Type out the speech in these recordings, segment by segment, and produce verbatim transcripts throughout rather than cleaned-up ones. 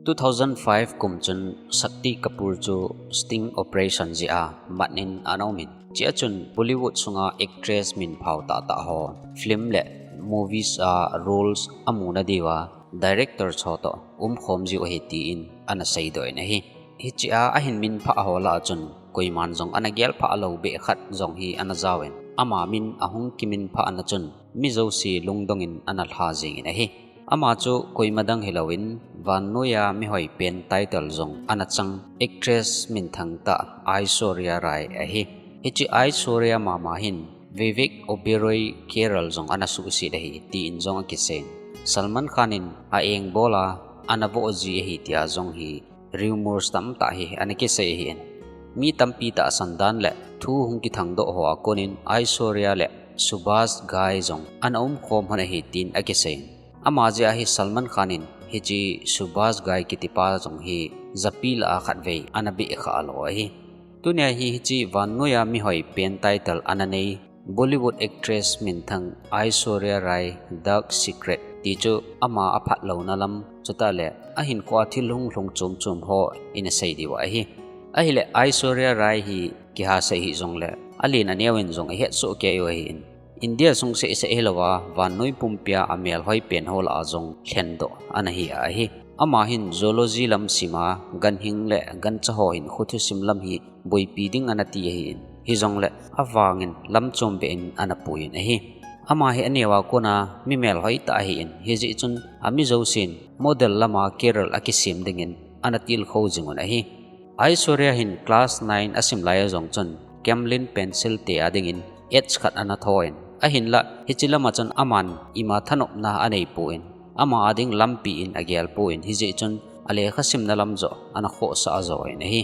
Two thousand five kum chun Shakti Kapoor chu sting operation jeh a mat in ana um in, chea chun Bollywood sunga actress min phao tahtah ho, film le movies a roles amu na diuva director ho toh umkhom jiu ahi tin ana seidoh in ahi. Hichea ahin minphah ho lah a chun koiman jong ana gelphah lou beh khat jong hi ana jaovin, ama min ahung kiminphah na chun mi jouse lungdong in ana lha jing in ahi. Ama chu koima dang hilouvin, vannoiya mihoi pen title jong ana chang actress minthang tah Aishwarya Rai ahi. Hiche Aishwarya mama hin Vivek Oberoi career jong ana suhset ahi tin jong akisei. Salman Khan in a engbol a ana voh ji ahi tia jong hi rumors tamtah hi ana kisei ahin. Mi tampi tahsan dan le thu hung kithangdoh ho a konin Aishwarya le Subhash Ghai jong ana umkhom hon ahi tin akisei. Ama jeh a hi Salman Khan in hiche Subhash Ghai kitipa jong hi japi lah a khatvei ana beh khah lou ahi. Tunia hi hiche vannoiya mihoi pen title ana nei Bollywood actress minthang Aishwarya Rai Dark Secret ti chu ama aphat louna lam, chutah le ahinkhoa thil hunglhung chom chom ho in asei diu ahi. Ahile Aishwarya Rai hi kihasei hih jongle alen aneo in jong ihet soh kei u ahin, India sung seh seh hilouva vannoi pumpia amelhoi pen ho lah a jong lhendoh ana hi ahi. Ama hin zoology lam sima, ganhing le gancha ho hinkho thusim lam hi boipi ding ana ti ahin, hijongle avangin lam chom beh in ana pui in ahi. Ama hi aneo a kona mi melhoi tah ahin, hijeh chun ami jousen model lama career akisem dingin ana tilkhou jing un ahi. Aishwarya hin class nine asim lai a jong chun Camlin pencil te a dingin H khat ana tho in, ahinlah hiche lama chun aman ima thanopna anei pon, ama a ding lampi in agel pon, hijeh chun alekha simna lam joh ana khohsah ajo in ahi.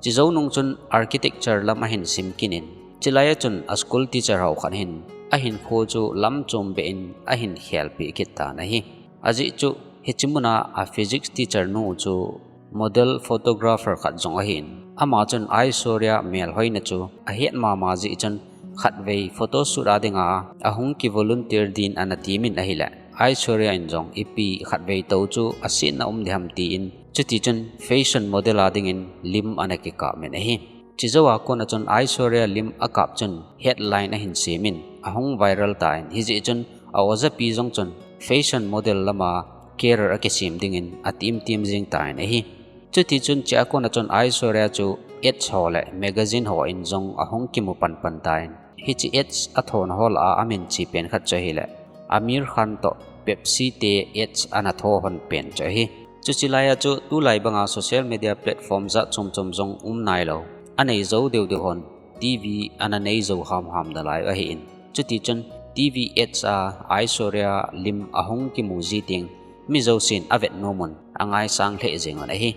Chujou nung chun architecture lam ahin sim kit in, chulai a chun a school teacher ho khat hin ahinkho chu lam chom beh in ahin khelpeh kit tan ahi. Ajeh chu hiche muna a physics teacher nu chu model photographer khat jong ahin, ama chun Aishwarya melhoina chu ahet mama jeh chun khatvei photoshoot a dinga ahung kivolunteer din ana temin ahile, Aishwarya in jong ipi khatvei tou chu asetna um diham tin, chutichun fashion model a dingin lim ana kikap in ahi. Chujou a kona chun Aishwarya lim akap chun headline ahin semin ahung viral tan, hijeh chun a ojapi jong chun fashion model lama career akisem dingin atem tem jing tan ahi. Chutichun chua kona chun Aishwarya chu H ho le magazine hon jong ahung kimu panpan tan, hiche H athona ho lah a aminche pen khat chu ahile Aamir Khan toh Pepsi te H ana tho hon pen chu ahi. Chuche lai a chu tulai banga social media platform jat chom chom jong um nailou, anei jou deu deu hon TV ana nei jou ham ham nalai ahin, chutichun TV H a Aishwarya lim ahung kimu ji teng mi jousen avet nom un angaisang lheh jeng un ahi.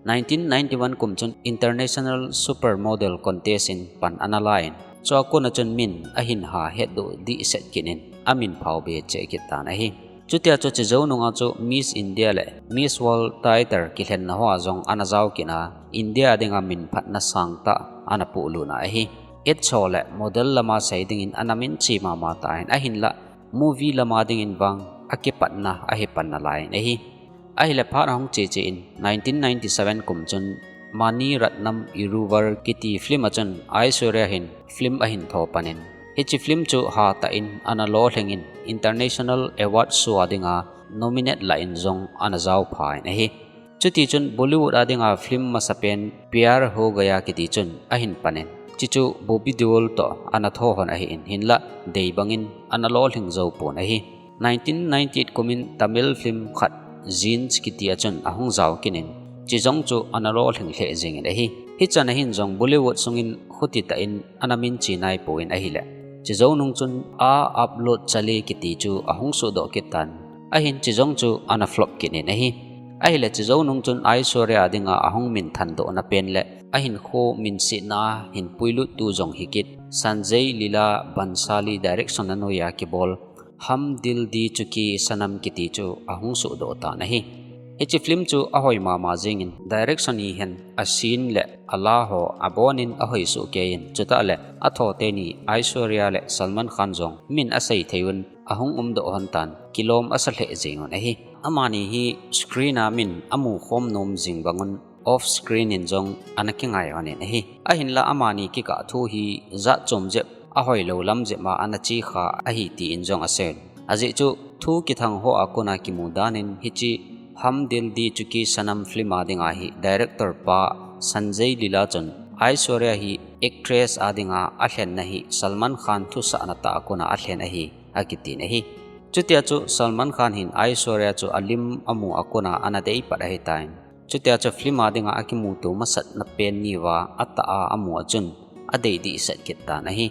Nineteen ninety-one kum chun International Supermodel Contest in pan ana la in, chua kona chun min ahin ha hetdoh dehset kit in amin phao be cheh kit tan ahi. Chutia chu chujou nunga chu Miss India le Miss World title kilhenna hoa jong ana jao kit a, India dinga minphatna sangtah ana polut na ahi. H ho le model lama sei dingin ana minche mama tan, ahinlah movie lama dingin vang akipatna ahi pan nalai in ahi. Ahile phat ahung che che in nineteen ninety-seven kum chun Mani Ratnam Iruvar kiti film a chun Aishwarya hin film ahin tho panin, hiche film chu hatah in ana lolhing in international award show a dinga nominate lah in jong ana jao pha in ahi. Chutichun Bollywood a dinga film masapen Pyar Ho Gaya kiti chun ahin panin, chuchu Bobby Deol toh ana tho hon ahin, hinlah dei bangin ana lolhing jou pon ahi. Nineteen ninety-eight kumin Tamil film khat Jeans kiti a chun ahung jao kit in, chujong chu ana lolhing lheh jeng in ahi. Hichan ahin jong Bollywood sungin khuti tah in ana minche nai pon ahile, chujou nung chun Aap Loot Chale kiti chu ahung sohdoh kit tan, ahin chujong chu ana flop kit in ahi. Ahile chujou nung chun Aishwarya a dinga ahung minthandohna pen le ahinkho minsetna a hin puilut tu jong hikit Sanjay Leela Bhansali direction a noiya kibol Hum Dil De Chuke Sanam kiti chu ahung sohdoh tan ahi. Hiche film chu ahoi mama jeng in, direction hihen a scene le a la ho abonin ahoi soh kei in, chutah le atho teni Aishwarya le Salman Khan jong min asei thei un ahung umdoh hon tan, kilom asa lheh jeng un ahi. Amani hi screen a min amu khom nom jing bangun off screen in jong ana kingai honin ahi. Ahinla amani kikah thu hi jat chom jep, ahoilou lam jep a ana chekha ahi tin jong asei. Ajeh chu thu kithang ho a kona kimu danin hiche Hum Dil Di Chuki Sanam film a dinga hi director pa Sanjay Leela chun Aishwarya hi actress a dinga alhenna hi Salman Khan thusahna tah a kona alhen ahi, akitin ahi. Chutia chu Salman Khan hin Aishwarya chu alim amu a kona ana dei pat ahitan. Chutia chu film a dinga akimuto masatna pen niuva atah a amu a chun adei dehset kit tan ahi.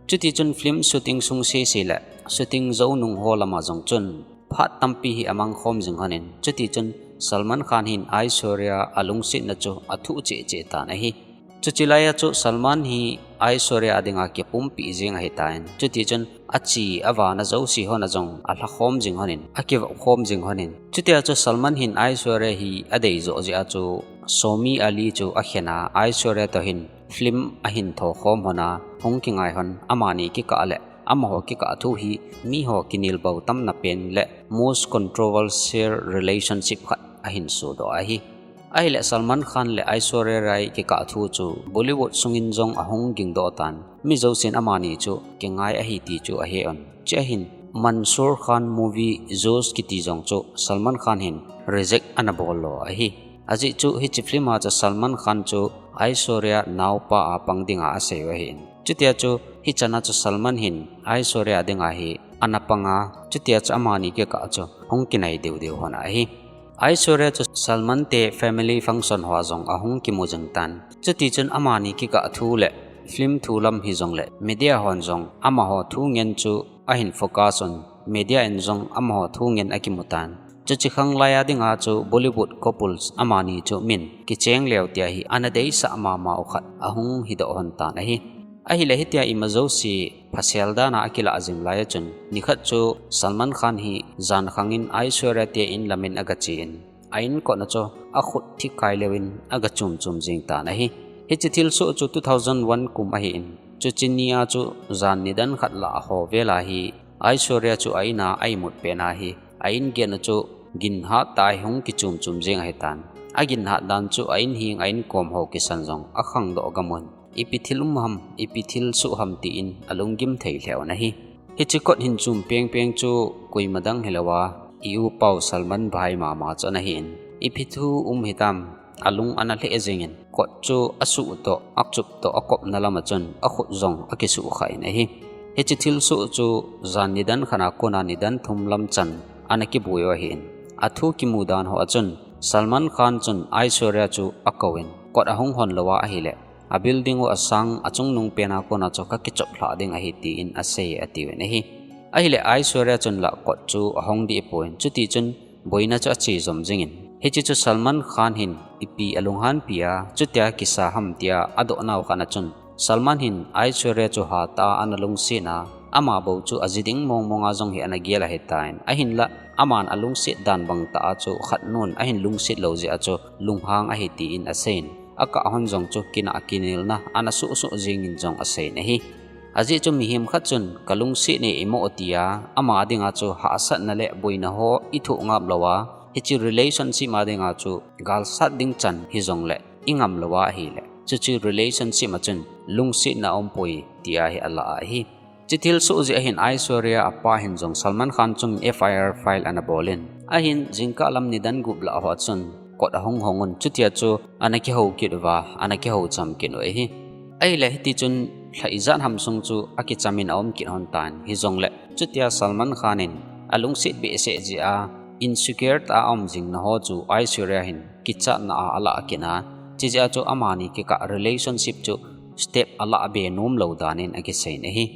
Chutichun film shooting sung sese le shooting jou nung ho lama jong chun phat tampi hi amang khom jing honin, chutichun Salman Khan hin Aishwarya alungsetna chu athuh cheh cheh tan ahi. Chuche laiya chu Salman hi Aishwarya a dinga kipumpeh jeng ahitan. Chutichun ache avana jouse hon a jong alha khom jing honin, akivop khom jing honin. Chutia chu Salman hin Aishwarya hi adei joh jeh a chu Somi Ali chu akhen a, Aishwarya toh hin film ahin tho khom hon a, hung kingai hon, amani kikah le amaho kikah thu hi miho kinelbou tamna pen le most controversial relationship khat ahin sodoh ahi. Ahile Salman Khan le Aishwarya Rai kikah thu chu Bollywood sungin jong ahung gingdoh tan. Mi jousen amani chu kingai ahi ti chu ahe un. Chea hin Mansoor Khan movie Josh kiti jong chu Salman Khan hin reject ana bol lo ahi. Ajeh chu hiche film a chu Salman Khan chu Aishwarya naopa a pang dinga asei u ahin. Chutia chu hichana chu Salman hin Aishwarya dinga hi ana panga, chutia chu amani kikah chu hung kinai deu deu hon ahi. Aishwarya chu Salman te family function hoa jong ahung kimu jing tan. Chutichun amani kikah thu le film thu lam hijongle media hon jong amaho thu ngen chu ahin focus un, media in jong amaho thu ngen akimu tan. Chuche khang laiya dinga chu Bollywood couples amani chu min kicheng leu tia hi ana deisah mama u khat ahung hidoh hon tan ahi. Ahile hitia ima jouse phasel dana akilah jing laiya chun, nikhat chu Salman Khan hi jan khangin Aishwarya te in lamin agachen, a inkotna chu akhut thi kai leuvin agachum chum jing tan ahi. Hiche thilsoh chu two thousand one kum ahin, chuche nia chu jan nidan khat lah ho vela hi Aishwarya chu a ina a imut pena hi a in gena chu ginhat tah a hung kichum chum jeng ahitan. Aginhat dan chu a inheng a inkom ho kisan jong akhangdoh gamun, ipi thil um ham, ipi thilsoh ham tin alunggim thei lheh un ahi. Hiche kot hin chum peng peng chu koima dang hilouva, i upa u Salman bhai mama chu ana hin, ipi thu um hitam, alung ana lheh jengin, kot chu asuh toh, achup toh, akopna lama chun akhut jong akisuh kha in ahi. Hiche thilsoh chu jan nidan khat a kona nidan thum lam chan ana kibui u ahin. Athu kimu dan hoa chun Salman Khan chun Aishwarya chu akouvin, kot ahung hon louva ahile, a building u asang achungnung pena kona chu kakichop lhah ding ahi tin asei atiuvin ahi. Ahile Aishwarya chun lah kot chu ahong deh pon, chutichun boina chu ache jom jingin. Hiche chu Salman Khan hin ipi alunghanpi a, chutia kisa ham tia adoh nau khat a chun, Salman hin Aishwarya chu hatah a ana lungset a, ama bou chu aji ding mong monga jong hi ana gel ahitan. Ahinlah, aman alungset dan bang tah a chu khatnun ahin lungset lou jeh a chu lunghang ahi tin aseiyin. Akah hon jong chu kinah kinelna ana soh soh jengin jong aseiyin ahi. Ajeh chu mihem khat chun kalungset e imo tia, ama dinga chu hahsatna le boina ho ithoh ngap louva, hiche relationship a dinga chu galsat ding chan hijongle ingam louva ahile, chuche relationship a chun lungsetna aumpoi tia hi alah ahi. Hiche thilsoh jeh ahin Aishwarya apa hin jong Salman Khan chungin F I R file ana bolin, ahin jingkah lam nidan gup lah hoa chun kot ahung hongun, chutia chu ana kihou kit uva, ana kihou cham kit u ahi. Ahile hitichun lha ijat ham sung chu akichamin aum kit hon tan, hijongle chutia Salman Khan in alungset behseh jeh a insecure tah a aum jingna ho chu Aishwarya hin kichatna a alah kit a, chujeh a chu amani kikah relationship chu step alah be nom lou danin akiseiyin ahi.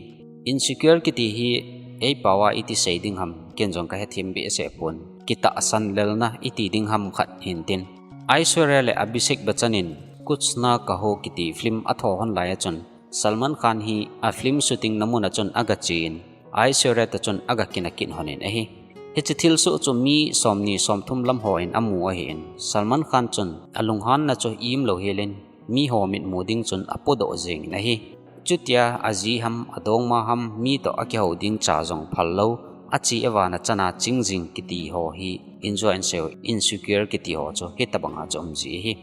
Insecure kiti hi eipao a iti sei ding ham, ken jong kahethem behseh pon. Kitahsan lelna iti ding ham khat hintin. Aishwarya le Abhishek Bachchan in Kuch Na Kaho kiti film atho hon laiya chun, Salman Khan hi a film shooting na muna chun agachen, Aishwarya toh chun agakinah kit honin ahi. Hiche thilsoh chu mi somni somthum lam hon amu ahin, Salman Khan chun alunghanna chu imlou helin, miho mitmu ding chun apodoh jengin ahi. Chutia aji ham, adongma ham, mi toh akihou ding cha jong phal lou, achi avana chana ching jing kiti ho hi, in jong in seiyu, insecure kiti ho chu hitabanga chu um ji ahi.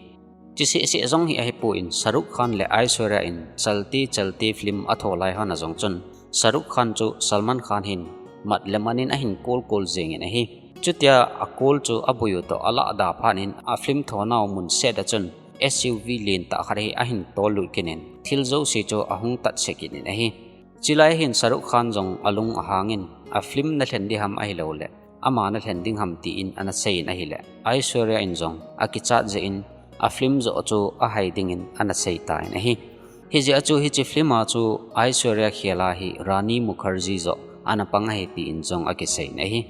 Chuseh seh jong hi ahipon, Shah Rukh Khan le Aishwarya in Chalte Chalte film atho lai hon a jong chun, Shah Rukh Khan chu Salman Khan hin mat le man in ahin call call jing in ahi. Chutia a call chu aboi u toh alah da phat in a film thonau mun set a chun S U V lentah khat hi ahin tol lut kit in thil jouse chu ahung tat se kit in ahi. Chulai hin Shah Rukh Khan jong alung ahang in a film na lhen ding ham ahilou le ama na lhen ding ham tin ana sei in ahile, Aishwarya in jong akichat jeh in a film joh chu ahai ding in ana sei tan ahi. Hijeh a chu hiche film a chu Aishwarya khel a hi Rani Mukherjee joh ana pang ahi tin jong akisei in ahi.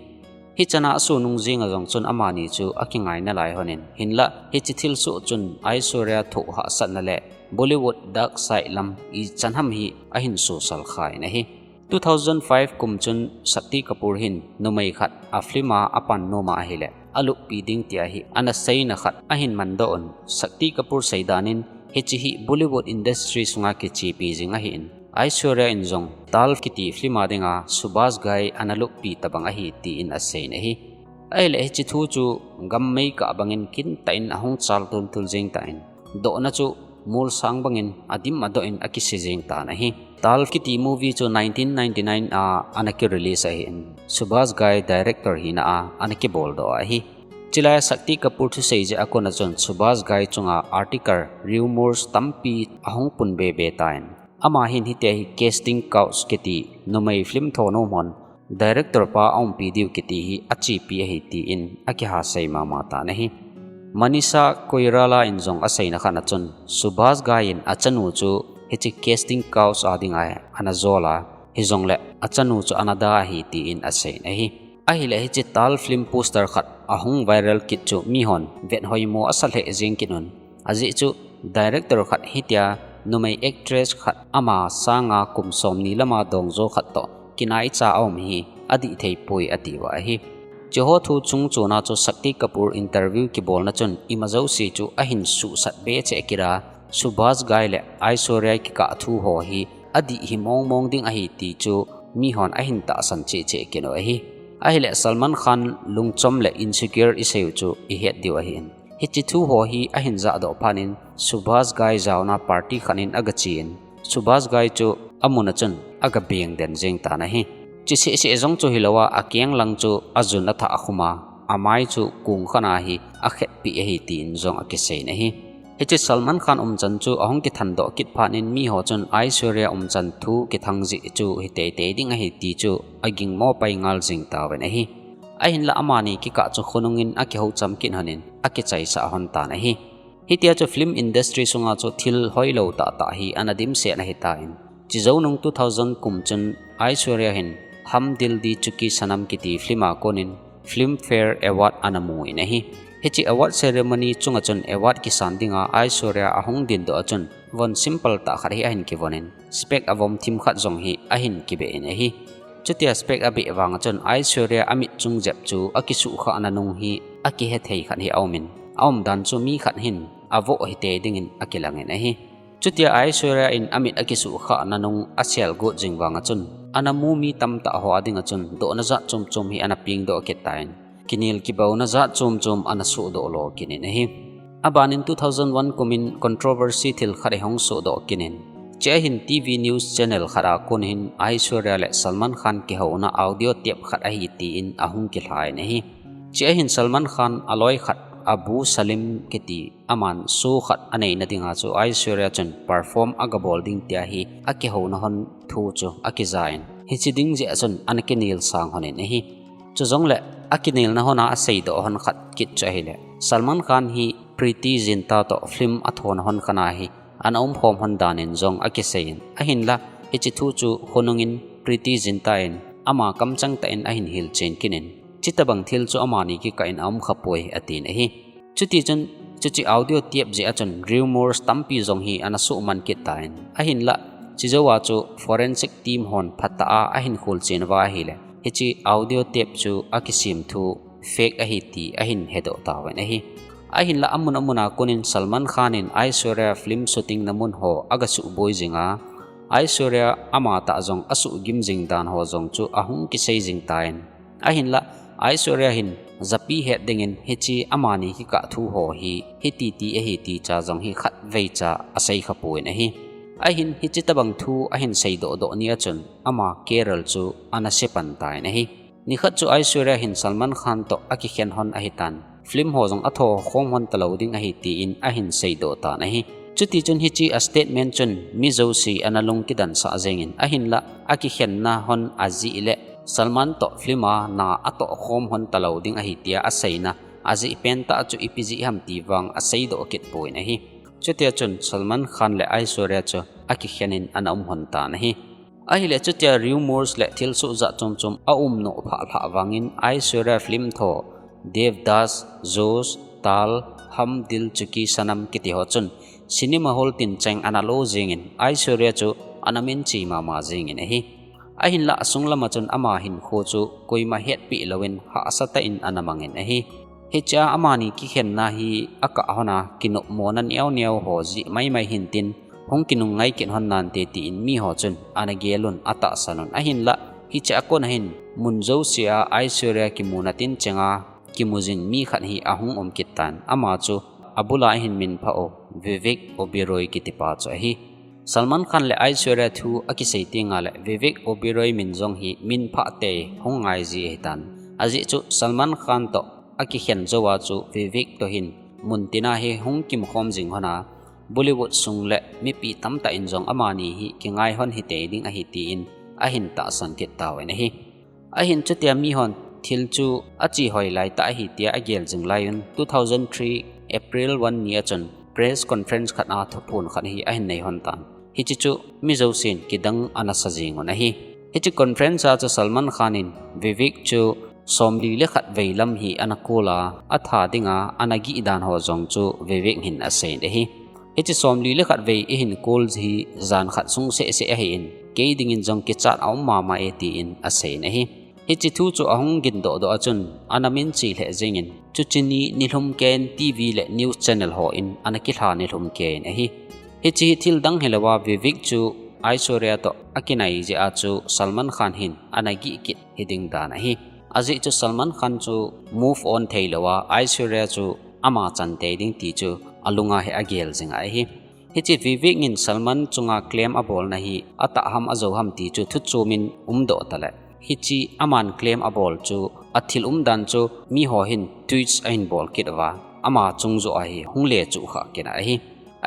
Hichana asunung jing a jong chun amani chu akingai nalai hon in, hinlah hiche thilsoh chun Aishwarya thoh hahsatna le Bollywood dark side lam ichan ham hi ahin sosal kha in ahi. Two thousand five kum chun Shakti Kapoor hin numei khat a film a apan nom a ahile aluppi ding tia hi ana seina khat ahin mandoh un, Shakti Kapoor seidan in hiche hi Bollywood industry sunga kichepi jing ahin, Aishwarya in jong Tal kiti film a dinga Subhash Ghai ana luppi tabang ahi tin asei in ahi. Ahile hiche thu chu gam meikah bang in kintah in ahung chal tultul jing tan, dohna chu molsang bang in adim adoh in akise jing tan ahi. Tal kiti movie chu nineteen ninety-nine a ana ki release ahin, Subhash Ghai director hina a ana kibol doh ahi. Chulai a Shakti Kapoor thusei jeh a kon a chun Subhash Ghai chunga article, rumors tampi ahung pun be be tan, ama hin hitia hi casting couch kiti numei film thonau hon director pa aumpi diu kiti hi achepi ahi tin akiha sei mama tan ahi. Manisha Koirala in jong aseina khat a chun Subhash Ghai in achanu chu hiche casting couch a dinga ana jol a, hijongle achanu chu ana da ahi tin asei in ahi. Ahile hiche Tal film poster khat ahung viral kit chu mihon vet hoimo asa lheh jing kit un. Ajeh chu director khat hitia numei actress khat ama sanga kum somni lama dongjo khat toh kinaicha aum hi adih thei poi atiuva ahi. Chuho thu chung chuna chu Shakti Kapoor interview kibolna chun ima jouse chu ahin suhsat be cheh kit a, Subhash Ghai le Aishwarya kikah thu ho hi adih hi mong mong ding ahi ti chu mihon ahin tahsan cheh cheh kit u ahi. Ahile Salman Khan lungchom le insecure isei u chu ihet diu ahin, hiche thu ho hi ahin jahdoh phat in Subhash Ghai jaona party khat in agache in, Subhash Ghai chu amun a chun agabeng den jing tan ahi. Chuseh seh jong chu hilou a, akeng lang chu ajun athah khum a, amai chu kong khat a hi akhetpi ahi tin jong akisei in ahi. Hiche Salman Khan umchan chu ahung kithandoh kit phat in miho chun Aishwarya umchan thu kithang jeh chu hi teitei ding ahi ti chu agingmo pai ngal jing tauvin ahi. Ahinlah amani kikah chu khonung in akihou cham kit hon in akichaisah hon tan ahi. Hitia chu film industry sunga chu thil hoilou tahtah hi ana dimset ahitan, chujou nung two thousand kum chun Aishwarya hin Hum Dil Di Chuke Sanam kiti film a kon in Filmfare Award ana mu in ahi. Hiche award ceremony chunga chun award kisan dinga Aishwarya ahung dindoh a chun von simple tah khat hi ahin kivon in, spec avom thim khat jong hi ahin kibeh in ahi. Chutia spec abeh vanga chun Aishwarya amit chung jep chu akisuhkhahna nung hi akihe thei khat hi aum in, aumdan chu mi khat hin avoh hitei dingin akilang in ahi. Chutia Aishwarya in amit akisuhkhahna nung aselgot jing vanga chun, ana mu mi tamtah ho a dinga chun dohna jat chom chom hi ana pengdoh kit tan, kinel kibauna jat chom chom ana sohdoh lo kit in ahi. Abanin two thousand one kumin controversy thil khat ahung sohdoh kit in, chua hin T V news channel khat a kon hin Aishwarya le Salman Khan kihouna audio tape khat ahi tin ahung kilha in ahi. Chua hin Salman Khan aloi khat Abu Salim kiti aman show khat aneina dinga chu Aishwarya chun perform agabol ding tia hi akihouna hon thu chu akija in, hiche ding jeh a chun ana kinel sang hon in ahi. Chujongle akinelna hon a aseidoh hon khat kit chu ahile, Salman Khan hi Preity Zinta toh film athona hon khat a hi ana umkhom hon dan in jong akisei in, ahinla hiche thu chu khonung in Preity Zinta in ama kamchang tah in ahin hilchen kit in, chutobang thil chu amani kikah in aumkhapoi atin ahi. Chutichun, chuche audio tape jeh a chun rumors tampi jong hi ana suhman kit tan, ahinla chujou a chu forensic team hon phatah a ahin kholchen uva ahile, hiche audio tape chu akisem thu fake ahi ti ahin hedoh tauvin ahi. Ahinla amun amun a kon in Salman Khan in Aishwarya film shooting na mun ho agasuhboi jinga, Aishwarya ama tah jong asuhgim jing dan ho jong chu ahung kisei jing tan. Ahinlah Aishwarya hin japi het dingin hiche amani kikah thu ho hi hiti ti ahi ti cha jong hi khatvei cha asei khapon ahi. Ahin hiche tabang thu ahin seidoh doh ni a chun ama career chu ana se pan tan ahi. Nikhat chu Aishwarya hin Salman Khan toh akikhen hon ahitan, film ho jong atho khom hon talou ding ahi tin ahin seidoh tan ahi. Chuti chun hiche a statement chun mi jouse ana lung kidansah jengin, ahinlah akikhenna hon ajeh le Salman toh film a na atoh khom hon talou ding ahi tia aseina ajeh pentah chu ipi jeh ham ti vang aseidoh kit pon ahi. Chutia chun Salman Khan le Aishwarya chu akikhen in ana um hon tan ahi. Ahile chutia rumors le thilsoh jat chom chom aum noh phah lhah vangin Aishwarya film tho Devdas, Josh, Taal, Hum Dil Chuke Sanam kiti ho chun cinema hall tin cheng ana lo jengin Aishwarya chu ana minche mama jengin ahi. Ahinlah asung lama chun ama hinkho chu koima hetpeh louvin hahsa tah in ana mangin ahi. Hichea amani kikhenna hi akah hon a kinopmona neo neo ho jeh maimai hintin hung kinungngai kit hon nante tin mi ho chun ana gel un atahsan un ahinlah hichea kon a hin mun jousea Aishwarya kimuna tin chenga kimu jing mi khat hi ahung um kit tan, ama chu abula ahin minphah u Vivek Oberoi kitipa chu ahi. Salman Khan le Aishwarya thu akisei tenga le Vivek Oberoi min jong hi minphah tei hung ngai ji ahitan. Ajeh chu Salman Khan toh akikhen jouva chu Vivek toh hin muntina hi hung kimkhom jing hon a, Bollywood sung le mipi tamtah in jong amani hi kingai hon hitei ding ahi tin ahin tahsan kit tauvin ahi. Ahin chutia mi hon thil chu ache hoi laitah ahi tia agel jing laiyun two thousand three April one ni a chun press conference khat a thuphon khat hi ahin nei hon tan. Hiche chu mi jousen kidang ana sa jeng un ahi. Hiche conference a chu Salman Khan in Vivek chu somli le khat vei lam hi ana call a, atha dinga ana gih dan ho jong chu Vivek hin aseiyin ahi. Hiche somli le khat vei eihin call hi jan khat sung seh seh ahin, kei dingin jong kichat aum mama e tin aseiyin ahi. Hiche thu chu ahung gin doh doh a chun ana minche lheh jengin, chuche ni nilhum keiyin TV le news channel hon ana kilha nilhum keiyin ahi. Hiche hi thil dang hilouva Vivek chu Aishwarya toh akinai jeh a chu Salman Khan hin ana gih kit hiding dan ahi. Ajeh chu Salman Khan chu move on theilouva Aishwarya chu ama chan tei ding ti chu alunga hi agel jing ahi. Hiche Vivek in Salman chunga claim abolna hi atah ham ajou ham ti chu thuchom in umdoh tale, hiche aman claim abol chu athil umdan chu mi ho hin tweets ahin bol kit uva, ama chung joh a hi hung le chuh kha kit ahi.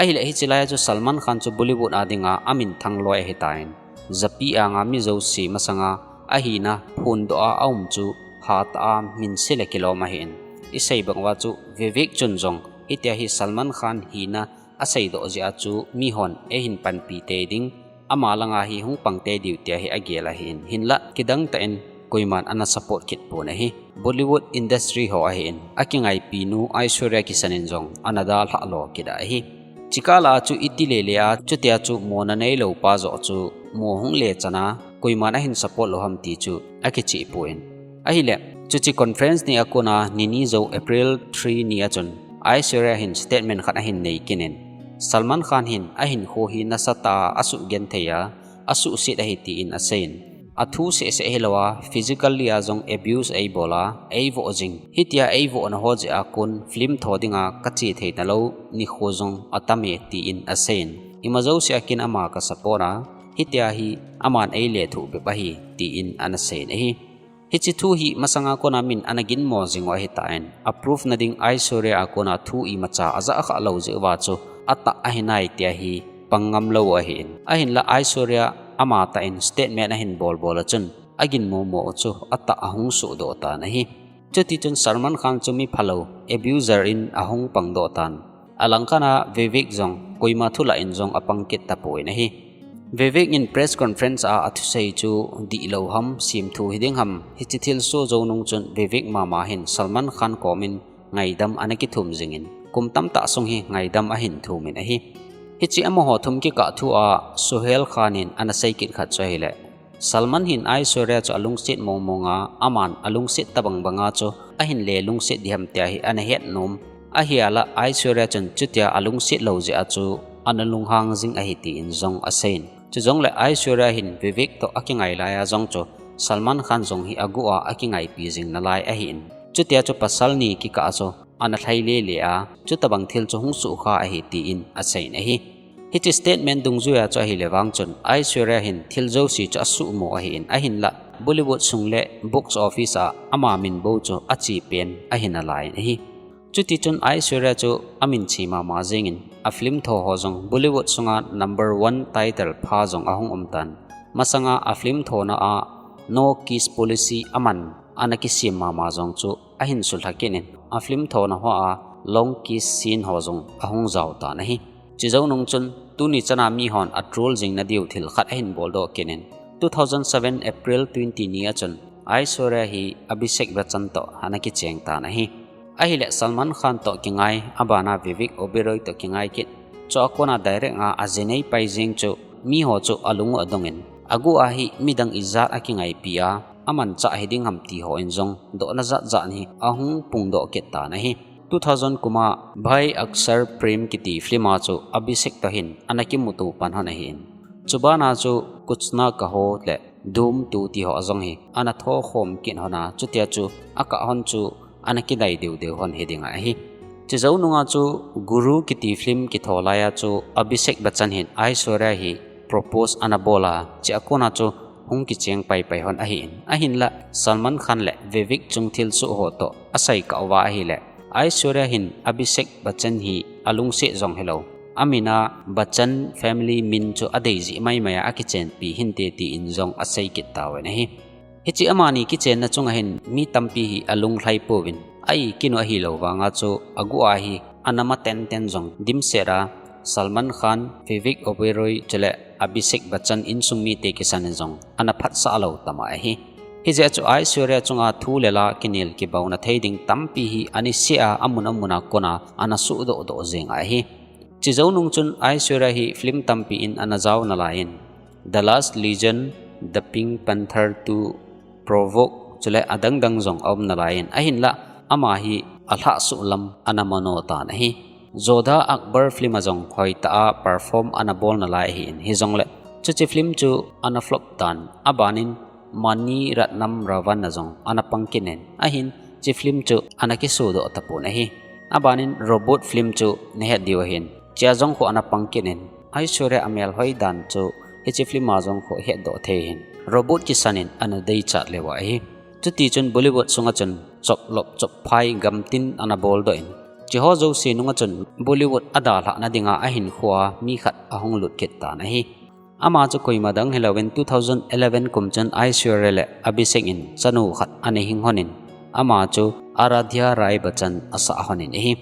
Ahile hiche laia chu Salman Khan chu Bollywood a dinga aminthang loi ahitan, japi anga mi jouse masanga ahina phondoh a aum chu hatah a minse le kilom ahin, isei bang uva chu Vivek chun jong hitia hi Salman Khan hina aseidoh jeh a chu mi hon eihin panpi tei ding, ama langa hi hung pang tei diu tia hi agel ahin, hinlah kidang tah in koiman ana support kit pon ahi. Bollywood industry ho ahin, akingaipi nu Aishwarya Kishan in jong ana dalhah lo kit ahi. Chukah la chu iti lele a chutia chu mona neilou pa joh chu mo hung le chan a koiman ahin support lou ham ti chu akicheh pon. Ahile, chuche conference ni a kona nini jou April three ni a chun Aishwarya hin statement khat ahin nei kit in, Salman Khan hin ahinkho hi nasatah a asuhgenthei a, asuhset ahi tin aseiyin, athu seh seh hilouva physically a jong abuse eibol a, eivoh jing, hitia eivohna ho jeh a kon film tho dinga kache thei talou nikho jong atam e tin aseiyin, ima jouse a kin ama ka support a, hitia hi aman eilethuh bep ahi tin ana seiyin ahi. Hiche thu hi masanga kona min ana ginmo jing u ahitan, a proof na ding Aishwarya a kona thu imacha ajah kha lou jeh uva chu atah ahinai tia hi pang ngam lou ahin, ahinlah Aishwarya amatah in statement ahin bol bol a chun aginmo mo u chu atah ahung sohdoh tan ahi. Chuti chun Salman Khan chu mi phalou, abuser in ahung pangdoh tan. Alangkhat a Vivek jong koima thulah in jong apang kit tapon ahi. Vivek in press conference a athusei chu dihlou ham, semthu hiding ham, hiche thilsoh jou nung chun Vivek mama hin Salman Khan kom in ngaidam ana kithum jingin, kum tamtah sung hi ngaidam ahin thumin ahi. Hiche amaho thum kikah thu a Sohail Khan in ana sei kit khat chu ahile, Salman hin Aishwarya chu alungset mong mong a, aman alungset tabang banga chu ahin le lungset diham tia hi ana het nom. Ahia la Aishwarya chun chutia alungset lou jeh a chu ana lunghang jing ahi tin jong aseiyin. Chujongle Aishwarya hin Vivek toh akingai laiya jong chu Salman Khan jong hi aguh a akingaipi jing nalai ahin. Chutia chu pasal ni kikah a chu ana lhai lele a, chutabang thil chu hung sukha ahi tin aseiyin ahi. Hiche statement dungjuiya chu ahile vang chun Aishwarya hin thil jouse chu asuhmo ahin, ahinla Bollywood sung le box office a ama min bou chu achepen ahi nalaiyin ahi. Chutichun Aishwarya chu amin che mama jengin, a film tho ho jong Bollywood sunga number one title pha jong ahung um tan. Masanga a film thona a No Kiss Policy aman ana kisem mama jong chu ahin sulha kit in, a film thona hoa long kiss scene ho jong ahung jao tan ahi. Chujou nung chun tuni chana mihon a troll jing nadiu thil khat ahin boldoh kit in, two thousand seven April twenty ni a chun Aishwarya hi Abhishek Bachchan toh ana kicheng tan ahi. Ahile Salman Khan toh kingai, abana Vivek Oberoi toh kingai kit. Chua kona direct a ajinei pai jeng chu miho chu alung u adongin, aguh a hi midang ijat akingaipi a, amanchah hiding ham ti hon jong dohna jatjat hi ahung pungdoh kit tan ahi. Two thousand kuma Bhai Akshar Prem kiti film a chu Abhishek toh hin ana kimuto pan hon ahin. Chubana chu Kuch Na Kaho le Dhoom Two ti ho jong hi ana thokhom kit hon a, chutia chu akah hon chu ana kidai deudeu hon hiding ahi. Chujou nunga chu Guru kiti film kitho laiya chu Abhishek Bachchan hin Aishwarya hi propose ana bol a, chua kona chu hung kicheng paipai hon ahin. Ahinla Salman Khan le Vivek chung thilsoh ho toh asei kah uva ahile, Aishwarya hin Abhishek Bachchan hi alungset jong hilou, amin a Bachchan family min chu adei jeh maimai a akichenpi hinte tin jong asei kit tauvin ahi. Hiche amani kichenna chunga hin mi tampi hi alunglhai pouvin, a-ikin u ahilou vanga chu aguh a hi anam a tenten jong dimset a Salman Khan, Vivek Oberoi chule Abhishek Bachchan insung mite kisan in jong ana phatsah lou tam ahi. Hijeh chun Aishwarya chunga thu le la kinel kibaona thei ding tampi hi anisea amun amun a kona ana suhdoh doh jeng ahi. Chujou nung chun Aishwarya hi film tampi in ana jao nalaiyin, The Last Legion, The Pink Panther Two, Provoke chule adang dang jong aum nalaiyin, ahinla ama hi alhahsuh lam ana mano tan ahi. Jodha Akbar film a jong hoitah a perform ana bol nalai ahin, hijongle chuche film chu ana flop tan, abanin Mani Ratnam Ravan a jong ana pang kit in, ahin hiche film chu ana kisudoh tapon ahi. Abanin Robot film chu nahet diu ahin, chua jong khu ana pang kit in, Aishwarya amelhoi dan chu hiche film a jong khu hetdoh thei ahin, Robot kisan in ana deichat leuva ahi. Chutichun Bollywood sunga chun choplop chopphai gamtin ana boldoh in, chuho jouse nunga chun Bollywood adalhah nadinga ahinkhoa mi khat ahung lut kit tan ahi. Ama chu koima dang hilouvin two thousand eleven kum chun Aishwarya le Abhishek in chanu khat ana hing hon in, ama chu Aaradhya Rai Bachchan asah hon in ahi.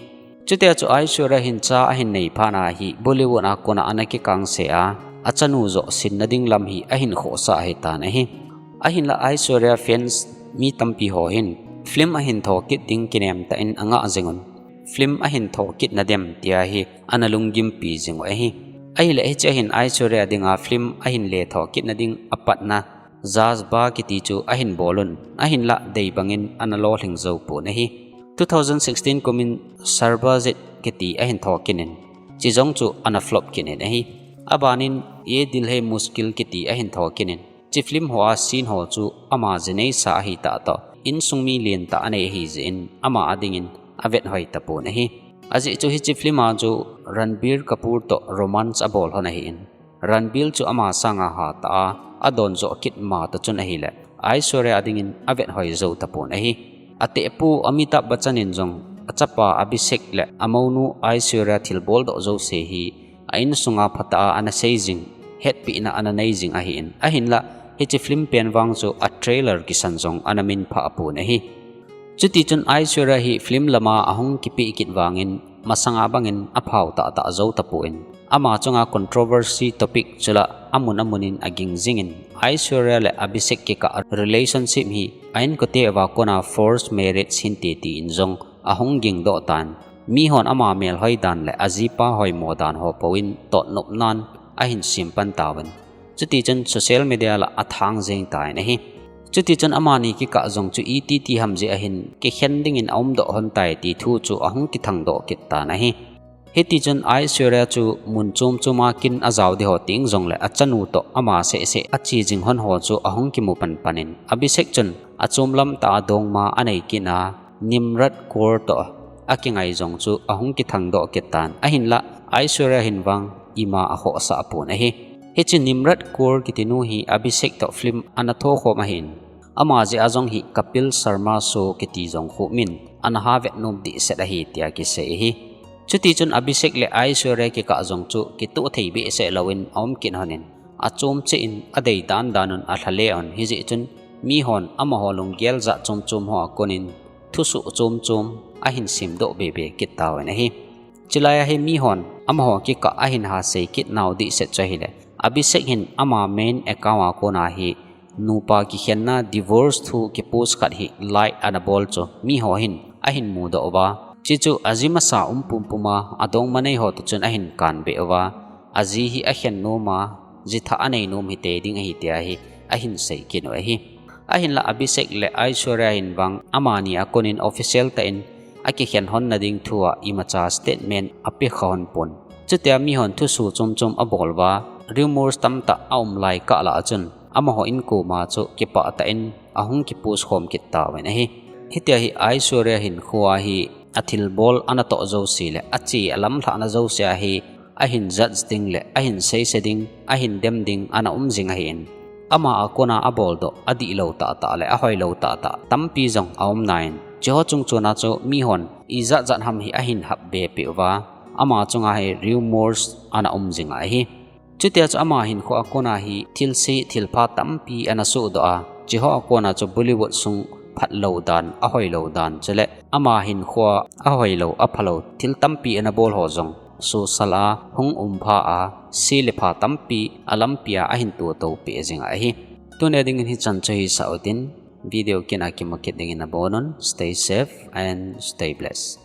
Chutia chu Aishwarya hin cha ahin nei phat a hi Bollywood a kona ana kikangse a, achanu joh sinna ding lam hi ahin khohsah ahitan ahi. Ahinla Aishwarya fans mi tampi ho hin film ahin tho kit ding kinem tah in angah jing un, film ahin tho kit nadem tia hi ana lunggimpi jing u ahi. Ahile hiche hin Aishwarya dinga film ahin le tho kit nading apatna Jazbaa kiti chu ahin bol un, ahinla dei bangin ana lolhing jou pon ahi. Two thousand sixteen kumin Sarbajit kiti ahin tho kit in, chujong chu ana flop kit in ahi. Abanin Ye Dil Hai Mushkil kiti ahin tho kit in, hiche film hoa scene ho chu ama jinei sa ahitah toh, insung mi lentah anei ahi jeh in ama adingin avet hoi tapon ahi. Ajeh chu hiche film a chu Ranbir Kapoor toh romance abol hon ahin, Ranbir chu ama sanga hatah a adon joh kit ma toh chun ahile, Aishwarya adingin avet hoi jou tapon ahi. Atehpu Amitabh Bachchan in jong achapa Abhishek le amounu Aishwarya thilbol doh jouse hi a insunga phatah a ana sei jing, hetpina ana nei jing ahin, ahinla hiche film pen vang chu a trailer kisan jong ana minphah pon ahi. Chutichun Aishwarya hi film lama ahung kipeh kit vangin masanga bangin aphau tahtah jou tapon, ama chunga controversy topic chula amun amunin aging jingin, Aishwarya le Abhishek kikah relationship hi a inkote uva kona forced marriage hinte tin jong ahung gingdoh tan, mihon ama melhoi dan le ajipa hoimo dan ho pouvin totnopnan ahin sem pan tauvin, chutichun social media lah athang jeng tan ahi. Chutichun amani kikah jong chu iti ti ham jeh ahin kikhen dingin aumdoh hon tai ti thu chu ahung kithangdoh kit tan ahi. Hiti chun Aishwarya chu mun chom chom a kin ajao ding ho teng jongle achanu toh ama seh seh ache jing hon ho chu ahung kimu pan pan in Abhishek chun achom lam tah a dongma anei kit a Nimrat Kaur toh akingai jong chu ahung kithang doh kit tan. Ahinlah Aishwarya hin vang ima akhohsah pon ahi. Hiche Nimrat Kaur kiti nu hi Abhishek toh film ana tho khom ahin. Ama jeh a jong hi Kapil Sharma Show kiti jong khu min ana ha vet nom dehset ahi tia kisei ahi. Chuti chun Abhishek le Aishwarya kikah jong chu kitoh thei behseh louvin aum kit hon in, achom cheh in adei dan dan un alha le un, hijeh chun mihon amaho lunggel jat chom chom ho a kon in thusoh chom chom ahin sem doh be be kit tauvin ahi. Chulai a hi mihon amaho kikah ahin ha sei kit nau dehset chu ahile, Abhishek hin ama main account a kon a hi nupa kikhenna divorce thu kipost khat hi like ana bol chu miho hin ahin mudoh uva. Chuchu aji masa um pum pum a adongma nei ho toh chun ahin kan be uva. Aji hi akhen nom a, ji thah anei nom hite ding ahi tia hi ahin sei kit u ahi. Ahinlah Abhishek le Aishwarya hin vang amani a kon in official tah in akikhen hon na ding thu a imacha statement ape kha hon pon. Chutia mihon thusoh chom chom abol uva, rumors tamtah aum lai kah lah a chun amaho in koma chu kipah tah in ahung kipost khom kit tauvin ahi. Hitia hi Aishwarya hin khu a hi athilbol ana toh jouse le ache alamlhahna jouse a hi ahin judge ding le ahin seise ding, ahin dem ding ana um jing ahin. Ama a kon a abol doh adihlou tah tah le ahoilou tah tah tampi jong aum nan, chuho chung chon a chu mihon ijat jat ham hi ahin hap be peh uva, ama chunga hi rumors ana um jing ahi. Chutia chu ama hin khu a kon a hi thilse thilpha tampi ana sohdoh a, chuho a kon a chu Bollywood sung phatlou dan, ahoilou dan, chule ama hin khu a ahoilou, aphalou thil tampi ana bol ho jong social a hung um pha a, se le pha tampi alampi a ahin tuto peh jing ahi. Tuni dingin hichan chu hisah utin, video kit a kimu kit dingin abonun, stay safe and stay blessed.